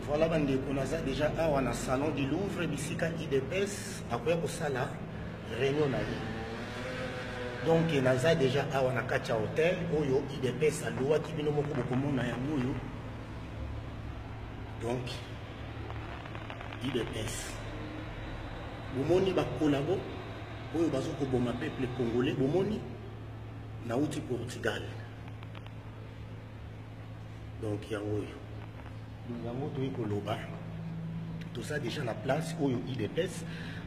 Voilà bandeko, naza déjà awa na salon du Louvre bisika UDPS akoya kosala réunion na ye. Donc naza déjà awa na kati ya hotel oyo UDPS alouaki, bino moko bokomona yango oyo. Donc UDPS bomoni bakolabo oyo bazo koboma peuple congolais, bomoni nauti Portugal. Donc yango oyo, yango toyi koloba, toza déjà na place oyo UDPS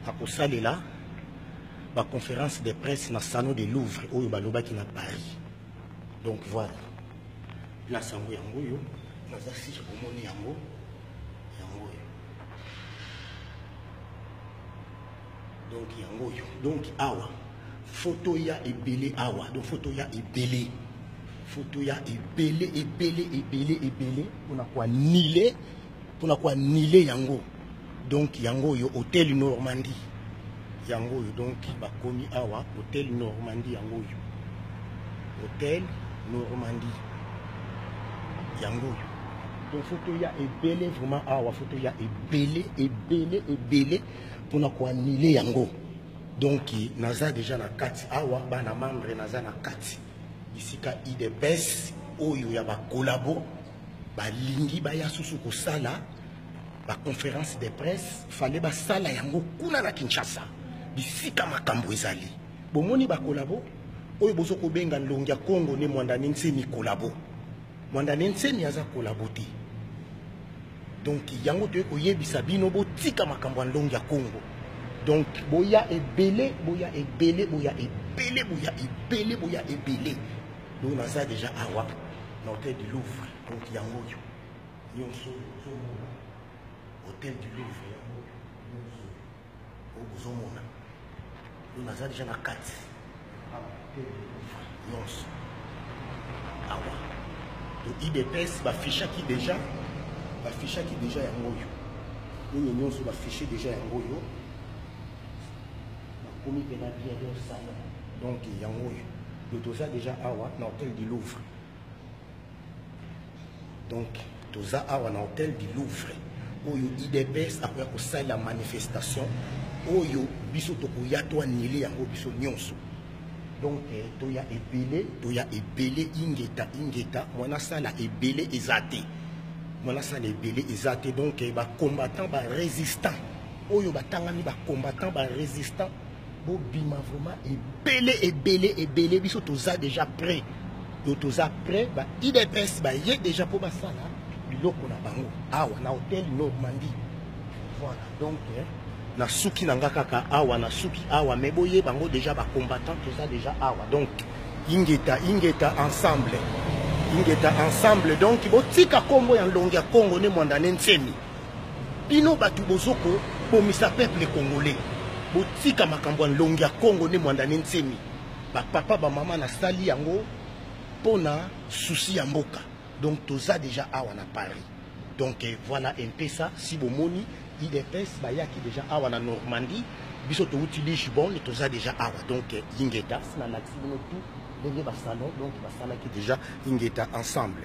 akosalela baconférence de presse na salon de Louvre oyo balobaki na Paris. Donc voilà place yango, yango oyo naza sire, bomoni yango, yango oyo. Donc yango oyo, donc awa photo ya ebele awa, donc photo ya ebele, photo ya ebele ebele ebele ebele mpona koanile, mpona koanile yango. Donc yango oyo hôtel Normandie, yango oyo. Donc bakomi awa hôtel Normandie, yango oyo hôtel Normandie, yango oyo. Donc photo ya ebele vraiment awa, photo ya ebele ebele ebele mpona koanile yango. Donc naza déjà na kati awa, bana membre, naza na kati bisika UDPS oyo ya bakolabo balingi baya susu kosala baconférence de presse. Fale basala yango kuna na Kinshasa bisika makambo ezali. Bomoni bakolabo oyo bozo kobenga Ndongi ya Kongo ne Mwanda ne Nsemi kolabo. Mwanda ne Nsemi aza kolabo te. Donc yango toye koyebisa bino, botika makambo ya Ndongi ya Kongo. Donc boya ebele, boya ebele, boya ebele, boya ebele, boya ebele. Donc naza déjà awa na hôtel du Louvre. Donc yango oyo nyonso ozomona hôtel du Louvre, yango oyo nyonso oyo bozomona. Donc naza déjà na kati awa hôtel du Louvre nyonso awa. Donc UDPS bafishaki déjà, bafishaki déjà yango oyo, oyo nyonso bafiche déjà yango oyo, bakomi mpena bien donc salon. Donc yango oyo, donc toza déjà awa na hôtel du Louvre. Donc toza awa na hôtel du Louvre oyo UDPS akoya kosalela manifestation oyo biso tokoya toanile yango biso nyonso. Donc toya ebele, toya ebele, ingeta ingeta, mwana sala ebele eza te, mwana sala ebele eza te. Donc bacombattant, barésistant oyo batangami bacombattant, barésistant, bobima vraiment ebele ebele ebele. Biso toza déjà prêt, donc toza prêt. Ba UDPS baye déjà mpo basala biloko na bango awa na hôtel Normandie. Voilà, donc na suki na nga kaka awa, na suki awa, mais boyeba yango déjà, bacombattant toza déjà awa. Donc ingeta ingeta ensemble, ingeta ensemble. Donc botika nkombo ya Nlongi ya Kongo ne Mwanda ne Nsemi. Bino bato bozoko bomisa peuple congolais, botika makambo ya Nlongi ya Kongo ne Mwanda ne Nsemi. Bapapa, bamama, nasali yango mpona susi ya mboka. Donc toza déjà awa na Paris. Donc voilà un peu ça. Si bomoni UDPS bayaki déjà awa na Normandie, biso touti Lisbonne, toza déjà awa. Donc ingeta, nalakisi bino tout ndenge basalon, donc basalaki déjà. Ingeta ensemble.